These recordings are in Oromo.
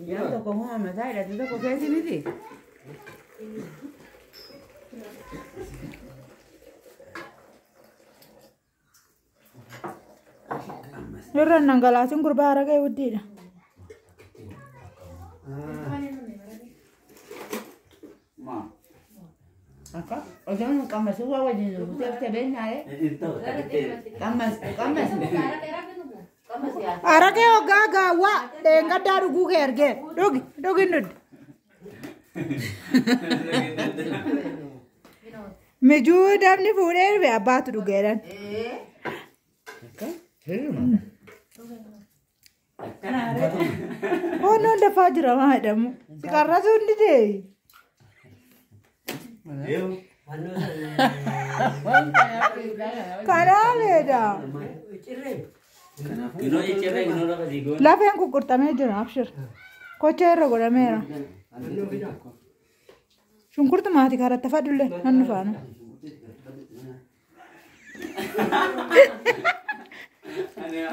Mucaan tokko hoo mataa hidhate tokko keessa miti. Irra dhangalaasin gurbaa araqee guddiidha. Akka osoo hin qammasin waa wajjin rukuteef beeknaa. Qammas qammas. Qammas yaa. Araqee hoggaa gaawwaa dheengaddaa dhuguu kee argee dhugi dhugi nuddi. Mijuu namni fuudhee dhufe abbaatu dhugeedhaan. Honnoon dafaa jira maa jedhamu. Si qarrasuu hin didee. Kanaa beeda. Lafeen kukkuttamee jira abshir. Kocha irra godhameera. Shunkurtu maatii karatti fadhulle nan dhufaanu.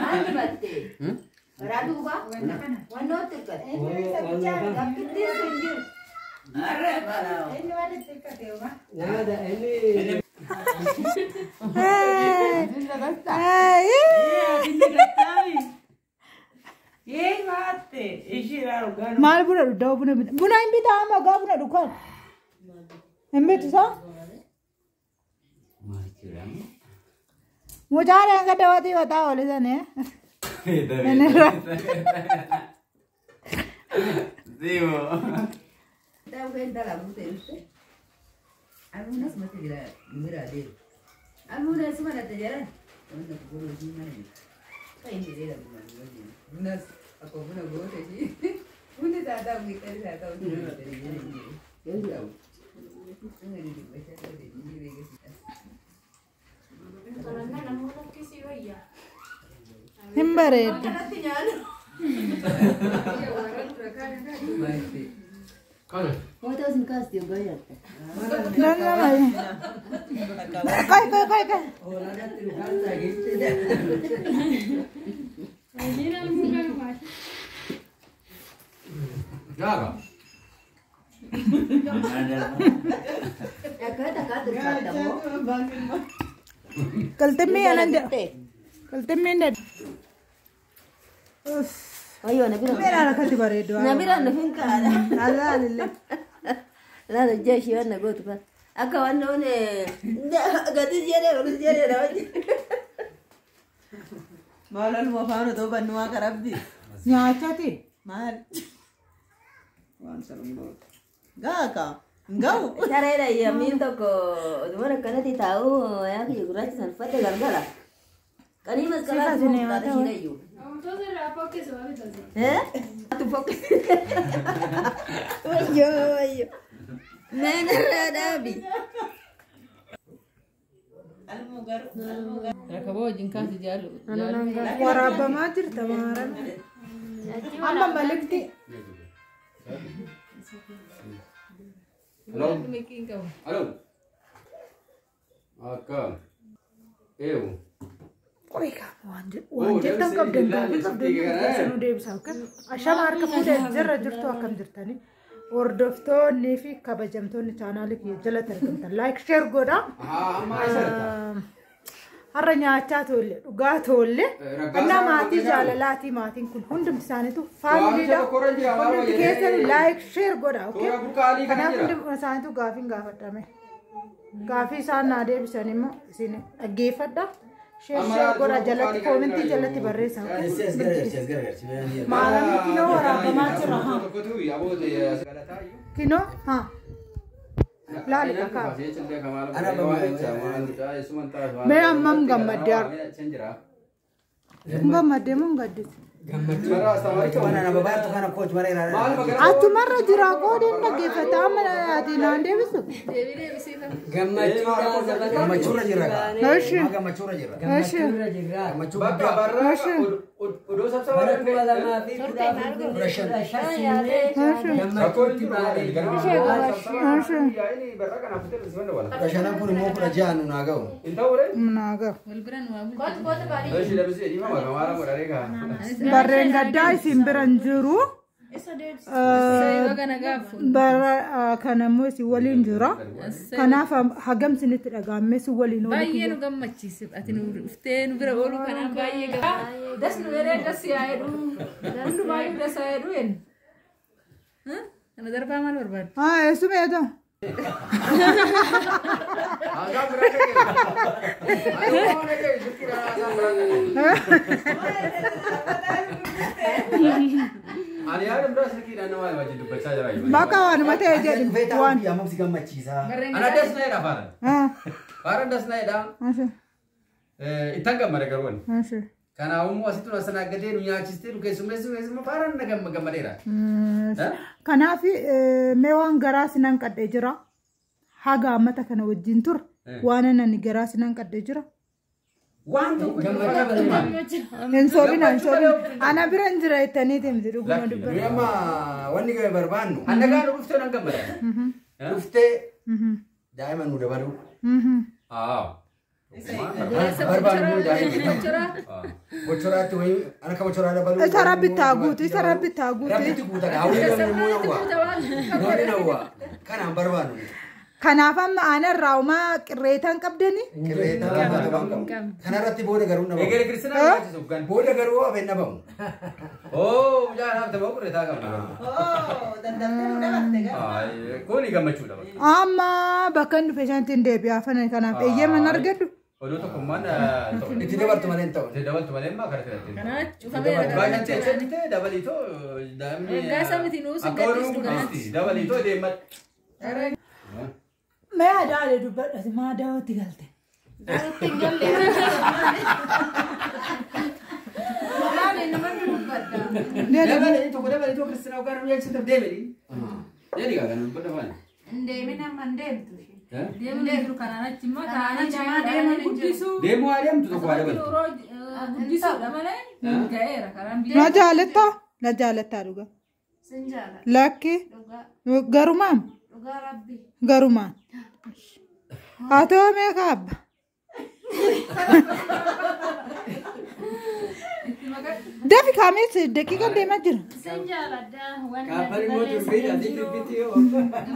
Maal batte? Karaa duuba? Wannootti hirkate. Gabbittiin sun jiru. Maal buna dhugdaa buna bita? Buna hin bitaa amma gaa buna dhugaan. Hin bitu isaa? Mucaan hanga dawatii wataa oole sana. Hin bareeddu. Nan nama. Koi koi koi koi. Qalxammii anan jedha. Qalxammiin dha. Meedhaan akkatti bareeddu. Alaalillee. Laala jeshi waan gootu kan akka waan namni gadi jedhee olus jedhee nama Maal oluma afaan otoo bannu waa karabdi. Nyaachati. Maal? Waan sana Gaaka. Hin ga'u. Shareedha yammiin tokko oduma akkanatti taa'u yaa kiyya gurraacha san uffate galgala. Qanii masqalaa Sifa sinee haa ta'u. ishiidha iyyuu. Eh? Tu fokke. Wayyo wayyo. Meenarraa dhaabi. Waraabbamaa jirta maarame. Amma malikti. Hello? Hello? Akka. Eewu. Qoy waan jettan qabdan gaafii qabdan keessanuu deebisaa yookaan ashama harka fuudhee jirra jirtu akkam jirtanii hordoftoonnii fi kabajamtoonni chaanaalii kiyya jalatti argamtan like share godhaa. Amma eessarta? Har'a nyaachaa toolle dhugaa toolle innaa maatii jaalalaatii maatiin kun hundumti isaaniitu faamiliidha. Hundumti keessan like share godhaa. Okay? Toora burqaalii kana Kanaaf jira. hundumti isaaniitu gaafiin gaafadhame. Gaafii isaan naa deebisan immoo isin dhaggeeffadha. Share share godhaa jalatti koomentii jalatti barreessaa. Maalamni kinoo waraabamaa jira haa. Kinoo haa. Laali kakaa. Mee ammam gammaddee har'a? Gammaddee moo hin gaddite? Achumarra jira qoodiin dhaggeeffata amma ati naan deebisu. Gammachuurra jirra. Eshi. Gammachuurra jirra. Eshi. Gammachuu guddaa. Bara 2014 gammachuutti baanee 15 kun immoo 16 nu naa ga'u. Naa ga'u. Barreen gaddaa isin bira hin jiru. Bara kanammoo si waliin jira. Kanaaf hagam isinitti dhaga'amee si waliin oolu. Baay'ee nu gammachiise. Ati nu dhuftee nu bira oolu kanaan baay'ee gammachiise. Das nu yeree das yaa'edhu. Hundumaayyuu das yaa'edhu jennu. Kana darbaa maal barbaaddu? Haa eessuma eetaa? Bakka waanuma ta'e jedhu waan. Ana dasna faara. Faara dasna jedha. Ittaan gammada garuu. Kanaafuu asitti nu asanaaggatee nu nyaachistee nu keessummeessuu faara na gammadeera. Kanaaf mee waan garaa sinan qadhee jira. Haga ammata kana wajjin ture waan ani garaa sinan qadhee jira. Waan tokko Hin soobina hin soobina. Ana bira hin jira jettaniiti miti dhuguma dubbata. Amma wanni barbaannu. Annagaa nu dhuftee nan gammada. Dhuftee daa'ima nu dabaluu. Barbaannu daa'ima. Bochoraatti wayii akka bochoraa dabaluu. Isa rabbi taaguutu isa rabbi taaguutu. Rabbitti guuta hawwii namni immoo yawwa. Namni nawwa kanaan barbaannu. Kanaaf amma aanarraa homaa qirreetaan qabdani. Qirreetaan qabu. Kanarratti booda garuu nabamu. Eegale kiristinaa nyaachisu gan. Booda garuu hafeen nabamu. Oo mucaa naaf ta'u qirreetaa qabna. Oo dadhabdee nu dabalte gara. Kuni gammachuudha. Amma bakka inni dhufe isaanitti hin deebi'aa fanan kanaaf eeyyama hin argadhu. Oduu tokkummaan Itti dabaltu malee hin ta'u. Itti dabaltu malee immoo akkana filatte. Kanaaf cufameera. Baay'inaan ceechee dabaliitoo daa'imni. Waggaa miti nuus Akka oduun guddisti dabaliitoo deemmadha. Mee adaale dubbadhati maa daawwatti galte? Daawwatti hin galle. Maali namatti dubbadha. Dabalee tokko dabaliitoo kiristinaa ogaa namni eegsisu deemedhi. Deemi gaa kan dubbadha faana. Hin deemin amma hin deemtu. Deemu deemtu kanaan achi immoo taa'anii daa'ima deeman guddisuu. Deemuu haa deemtu tokko haa dabaltu. Guddisuudha malee ga'eera karaan biyya. Na jaalattaa? Na jaalattaa dhugaa. Sin jaalladha. Lakki. Garumaan? Dhugaa rabbi. Garumaan. Haa ta'u meeqa abba? Dafi kaamis daqiiqaan deemaa jira. Sin jaaladha.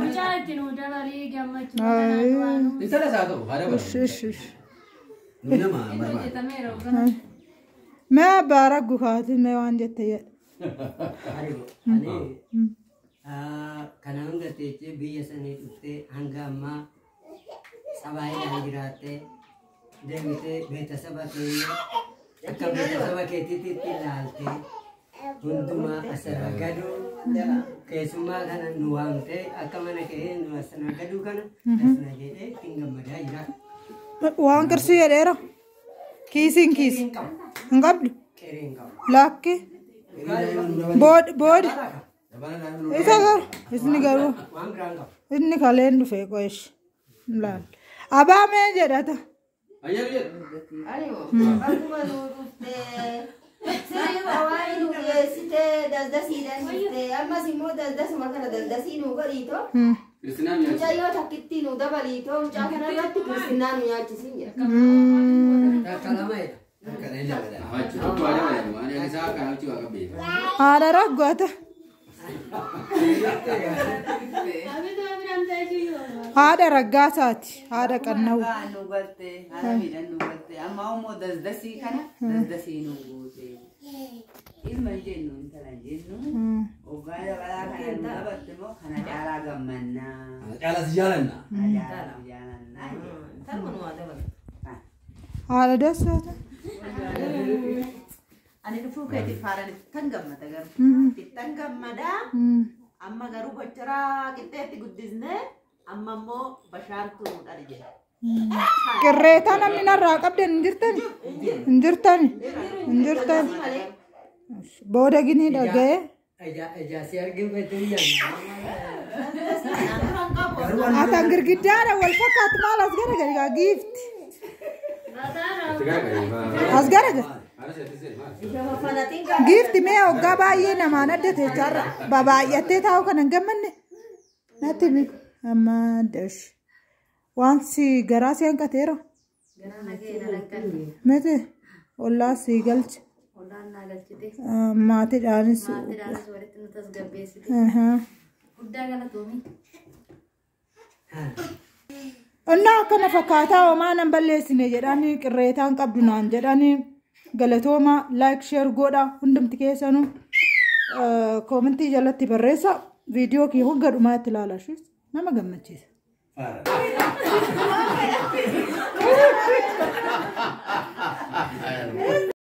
Mucaa itti nu dabalii gammachuu kanaan Intala isaa ta'u haa dabalu. Nama barbaada. Mee abbaa raggu kaati mee waan jette jedha. Kana hunda teessee biyya sanii dhuftee hanga ammaa sabaayidhaan jiraattee deemtee beeksisa keenya akka beeksisa keetiitti ilaaltee hundumaa asirra gaduu keessummaa kana nu waamtee akka mana kee nu asirra gaduu kana asirra jedhee ittiin gammadaa jira. Waan qarshii jedheera. Kiisiin kiisi. Hin qabdu. Lakki. Booda booda. Isa garuu isni garuu inni kaleen dhufee qo'eesh. Laal. Abaa mee jedhata. Akkuma nu dhuftee sirrii hawaii nu geessitee daldasiidhaan dhuftee ammas immoo daldasuma kana daldasii nu godhiitoo mucayyoo takkitti nu dabaliitoo mucaa kanarratti kiristinaa nu nyaachisiin jedha. Haadha raggoota. Haadha raggaasaati. Haadha qannawu. Nu galte, haala miidhaan nu galte. Amma immoo daldasii kana daldasii nu goote. Ilma hin jennu intala hin jennu. Hoggaa dabalaa kana nu dabalte immoo kana caalaa gammannaa. Kana caalaa si jaalannaa. Kana caalaa si jaalannaa. Intaluma nu haa dabalu. Haadha dassaata. Ani dhufuu keetiif haadhaan ittan gammada garuu. Ittan gammadaa. Amma garuu bocoraa qixxeetti guddisnee amma immoo bashaantu nu dhali jedha. Qirreetaa namni narraa qabdan hin jirtani? Hin jirtani? Hin jirtani? Booda ginii dhaga'ee. Ijaasi argin feetuu yaadna. Atan girgiddaadha wal fakkaatu maal as garagali gaa giifti. As garagali. Giifti mee hoggaa baay'ee namaan adda teecharra babaay'attee taa'u kana hin gammanne natti himi amma dash waan si garaa si hanqateera. Miti ollaa si galche. Nagaan naa galchite. Maatiidhaanis. Maatiidhaanis walitti nu tasgabbeessite. Guddaa galatoomi. Innaa akkana fakkaataa homaa nan balleessine jedhanii qirreetaan qabdu naan jedhanii galatooma like share godha hundumti keessanuu koomentii jalatti barreessa viidiyoo kiyya hanga dhumaatti ilaalaa nama gammachiisa.